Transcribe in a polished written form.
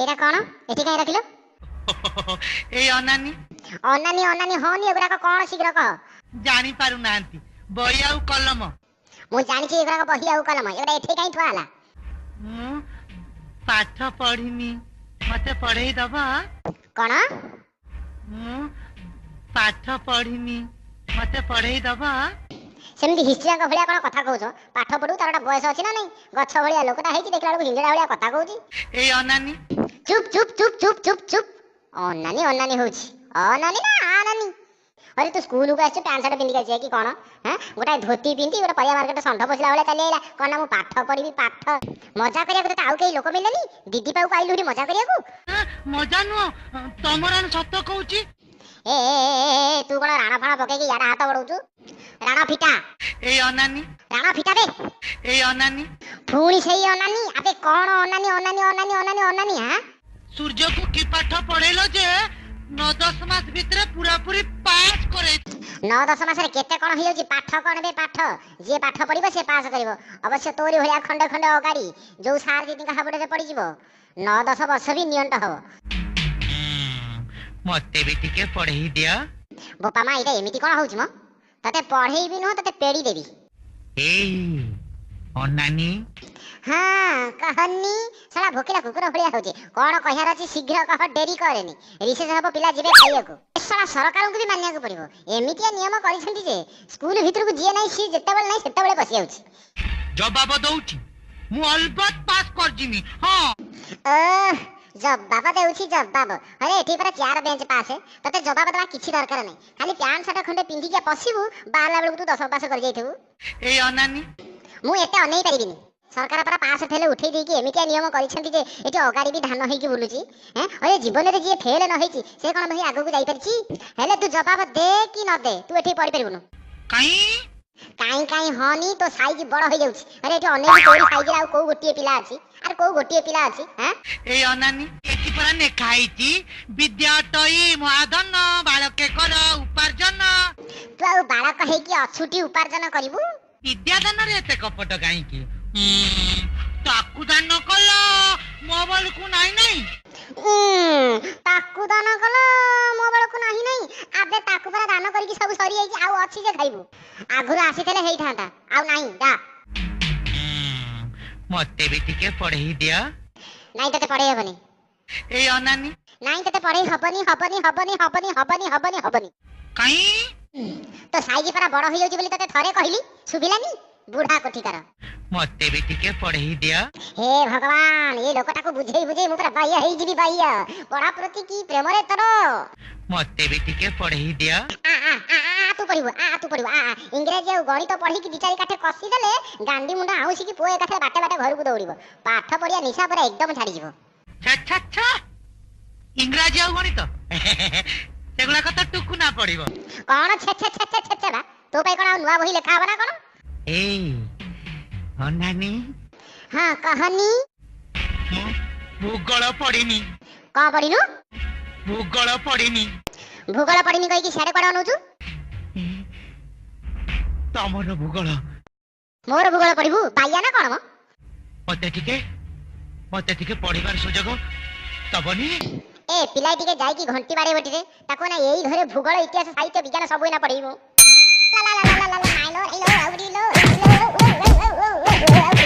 ଏଇଟା କଣ? ଏଠି କାହିଁ ରଖିଲ? ଏଇ ଅନାନି। ଅନାନି ଅନାନି ହନି, ଏଗୁଡାକ କଣ ଶୀଘ୍ର କହ। ଜାଣି ପାରୁନାହାନ୍ତି, ବହି ଆଉ କଲମ। ମୁଁ ଜାଣିଛି ଏଗୁଡାକ ବହି ଆଉ କଲମ। ଏଗୁଡା ଏଠି କାହିଁ ଥୁଆ ହେଲା? ମୁଁ ପାଠ ପଢିନି, ମତେ ପଢେଇ ଦବ? କଣ? ମୁଁ ପାଠ ପଢିନି, ମତେ ପଢେଇ ଦବ? ସେମିତି ହିଷ୍ଟ୍ରିଆଙ୍କ ଭଳିଆ କଣ କଥା କହୁଛ? ପାଠ ପଢୁ, ତାର ଗୋଟେ ବୟସ ଅଛି ନା ନାଇଁ? ଗଛ ଭଳିଆ ଲୋକଟା ହେଇଛି, ଦେଖିଲା ବେଳକୁ ହିଞ୍ଜଡ଼ା ଭଳିଆ କଥା କହୁଛି। ଏଇ ଅନାନି। ଚୁପ୍ ଚୁପ୍ ଚୁପ୍ ଚୁପ୍ ଚୁପ୍ ଚୁପ୍। ଅନାନି ଅନାନି ହଉଛି, ଅନାନି ନା ଆନାନି? ଆରେ, ତୁ ସ୍କୁଲକୁ ଆସିଛୁ, ପ୍ୟାଣ୍ଟ ସାର୍ଟ ପିନ୍ଧିକି ଆସିବା କି କଣ? ହଁ, ଗୋଟାଏ ଧୋତି ପିନ୍ଧି ଗୋଟେ ପରିବା ମାର୍କେଟ ଷଣ୍ଢ ପଶିଲା ଭଳିଆ ଚାଲି ଆଇଲା। କଣ ନା ମୁଁ ପାଠ ପଢିବି ପାଠ। ମଜା କରିବାକୁ ତତେ ଆଉ କେହି ଲୋକ ମିଳିଲେନି? ଦିଦି ପାଖକୁ ଆଇଲୁ ଏଠି ମଜା କରିବାକୁ? ମଜା ନୁହଁ, ତମର ସତ କହୁଛି। ଏ ଏ, ଏ, ତୁ କଣ ରାଣ ଫାଣ ପକେଇକି ଇଆଡେ ହାତ ବଢଉଛୁ? ରାଣ ଫିଟା। ଏଇ ଅନାନି। ରାଣ ଫିଟା ବେ। ଏଇ ଅନାନି। ପୁଣି ସେଇ ଅନାନି। ଆବେ କଣ ଅନାନି ଅନାନି ଅନାନି ଅନାନି ଅନାନି? ହାଁ? ସୂର୍ଯ୍ୟକୁ କି ପାଠ ପଢେଇଲ ଯେ 9-10 ମାସ ଭିତରେ ପୁରାପୁରି ପାସ୍ କରେଇ? 9-10 ମାସରେ କେତେ କଣ ହେଇଯାଉଛି। ପାଠ କଣ ବେ ପାଠ? ଯିଏ ପାଠ ପଢିବ ସେ ପାସ୍ କରିବ। ଅବଶ୍ୟ ତୋରି ଭଳିଆ ଖଣ୍ଡେ ଖଣ୍ଡେ ଅଗାଡି ଯୋଉ ସାର୍ ଦିଦିଙ୍କ ହାବୁଡ଼ରେ ପଡିଯିବ, 9-10 ବର୍ଷ ବି ନିଅଣ୍ଟ ହବ। ମତେ ବି ଟିକେ ପଢେଇ ଦିଅ। ବୋପା ମା, ଏଇଟା ଏମିତି କଣ ହଉଛି ମ? ତତେ ପଢେଇବି ନୁହଁ, ତତେ ପେଡି ଦେବି। ଏଇ ଅନାନି। ହଁ, କହନି। ଶଳା ଭୋକିଲା କୁକୁର ଭଳିଆ ହଉଛି। କଣ କହିବାର ଅଛି ଶୀଘ୍ର କହ, ଡେରି କରେନି। ରିସେସ ହବ, ପିଲା ଯିବେ ଖାଇବାକୁ। ଏ ଶଳା ସରକାରଙ୍କୁ ବି ମାନିବାକୁ ପଡିବ, ଏମିତିଆ ନିୟମ କରିଛନ୍ତି ଯେ ସ୍କୁଲ ଭିତରକୁ ଯିଏ ନାହିଁ ସିଏ ଯେତେବେଳେ ନାହିଁ ସେତେବେଳେ ପଶି ଯାଉଛି। ଜବାବ ଦଉଛି, ମୁଁ ଅଲବତ ପାସ୍ କରିଯିମି, ହଁ। ଓଃ, ଜବାବ ଦେଉଛି ଜବାବ। ଆରେ, ଏଠି ପରା ଚେୟାର ବେଞ୍ଚ ପାସ୍। ତତେ ଜବାବ ଦେବା କିଛି ଦରକାର ନାହିଁ। ଖାଲି ପ୍ୟାଣ୍ଟ ସାର୍ଟ ଖଣ୍ଡେ ପିନ୍ଧିକି ପଶିବୁ, ବାହାରିଲା ବେଳକୁ ତୁ ଦଶମ ପାସ୍ କରିଯାଇଥିବୁ। ଏଇ ଅନାନି। ମୁଁ ଏତେ ଅନେଇ ପାରିବିନି। ସରକାର ପରା ପାସ୍ ଫେଲ ଉଠେଇ ଦେଇକି ଏମିତିଆ ନିୟମ କରିଛନ୍ତି ଯେ ଏଠି ଅଗାଡ଼ି ବି ଧାନ ହେଇକି ବୁଲୁଛି। ଏଁ, ଅରେ, ଜୀବନରେ ଯିଏ ଫେଲ ନ ହେଇଛି ସେ କଣ ଭାଇ ଆଗକୁ ଯାଇପାରିଛି? ହେଲେ ତୁ ଜବାବ ଦେ କି ନ ଦେ, ତୁ ଏଠି ପଢିପାରିବୁନୁ। କାଇଁ? କାଇଁ କାଇଁ ହନି, ତୋ ସାଇଜ ବଡ ହେଇଯାଉଛି। ଆରେ, ଏଠି ଅନେକ ତୋରି ସାଇଜରେ ଆଉ କୋଉ ଗୋଟିଏ ପିଲା ଅଛି? ଆରେ, କୋଉ ଗୋଟିଏ ପିଲା ଅଛି? ହାଁ? ଏଇ ଅନାନି, ଏଠି ପରା ଲେଖା ହେଇଛି, ବିଦ୍ୟା ଅଟଇ ମହାଧନ, ବାଳକେ କର ଉପାର୍ଜନ। ତୁ ଆଉ ବାଳକ ହେଇକି ଅଛୁଟି ଉପାର୍ଜନ କରିବୁ? ବିଦ୍ୟା ଦାନରେ ଏତେ କପଟ କାହିଁକି? ତାକୁ ଦାନ କଲ, ମୋ ବେଳକୁ ନାଇଁ ନାଇଁ। ତାକୁ ଦାନ କଲ, ମୋ ବେଳକୁ ନାହିଁ ନାହିଁ। ଆବେ, ତାକୁ ପରା ଦାନ କରିକି ସବୁ ସରିଯାଇଛି, ଆଉ ଅଛି ଯେ ଖାଇବୁ? ଆଗରୁ ଆସିଥିଲେ ହେଇଥାନ୍ତା, ଆଉ ନାହିଁ, ଯା। ମତେ ବି ଟିକେ ପଢେଇ ଦିଅ। ନାଇଁ, ତତେ ପଢେଇ ହବନି। ଏଇ ଅନାନି। ନାଇଁ, ତତେ ପଢେଇ ହବନି, ହବନି, ହବନି, ହବନି, ହବନି, ହବନି, ହବନି। କାଇଁ? ତୋ ସାଇଜ ପରା ବଡ ହେଇଯାଉଛି ବୋଲି ତତେ ଥରେ କହିଲି, ଶୁଭିଲାନି? ବୁଢା କୋଠିକାର। ମତେ ବି ଟିକେ ପଢେଇ ଦିଅ। ହେ ଭଗବାନ, ଏ ଲୋକଟାକୁ ବୁଝେଇ ବୁଝେଇ ମୁଁ ପୁରା ବାଇଆ ହେଇଯିବି ବାଇଆ। ପଢା ପ୍ରତି କି ପ୍ରେମରେ ତୋର। ମତେ ବି ଟିକେ ପଢେଇ ଦିଅ। ଆ ଆ ଆ ଆ, ତୁ ପଢିବୁ, ଆ ଆ, ତୁ ପଢିବୁ, ଆ ଆ। ଇଂରାଜୀ ଆଉ ଗଣିତ ପଢିକି ଦି ଚାରି କାଠେ କଷିଦେଲେ ଗାଣ୍ଡି ମୁଣ୍ଡ ଆଉଁସିକି ପୁଅ ଏକାଥରେ ବାଟେ ବାଟେ ଘରକୁ ଦୌଡ଼ିବ। ପାଠ ପଢିବା ନିଶା ପୁରା ଏକଦମ ଛାଡିଯିବ। ଛା ଛା ଛା, ଇଂରାଜୀ ଆଉ ଗଣିତ ସେଗୁଡାକ ତ ଟୁକୁନା ପଢିବ। କଣ ଛେ ଛେ ଛେ ଛେ ଛେ ଛେ ବା? ତୋ ପାଇଁ କଣ ଆଉ ନୂଆ ବହି ଲେଖା ହବ ନା କଣ? ଏଇ ଅନାନି। ହଁ, କହନି। ମୁଁ ଭୂଗୋଳ ପଢିନି। କଣ ପଢିନୁ? ଭୂଗୋଳ ପଢିନି। ଭୂଗୋଳ ପଢିନି କହିକି ସିଆଡେ କୁଆଡେ ଅନଉଛୁ? ତମର ଭୂଗୋଳ। ମୋର ଭୂଗୋଳ ପଢିବୁ? ବାଇଆ ନା କଣ ମ? ମତେ ଟିକେ ପଢିବାର ସୁଯୋଗ ଦବନି? ଏ ପିଲା ଟିକେ ଯାଇକି ଘଣ୍ଟି ବାଡେଇବ ଟିକେ ତାକୁ ନା। ଏଇ ଘରେ ଭୂଗୋଳ, ଇତିହାସ, ସାହିତ୍ୟ, ବିଜ୍ଞାନ ସବୁ ଏଇନା ପଢେଇବୁ। ଲା ଲା ଲା ଲା ଲା ଲା, ନାଇଲୋ, ଏଇଲୋ, ଆଉରିଲୋ, ଏଇଲୋ, ଓ, ଓ, ଓ, ଓ, ଓ, ଓ, ଓ।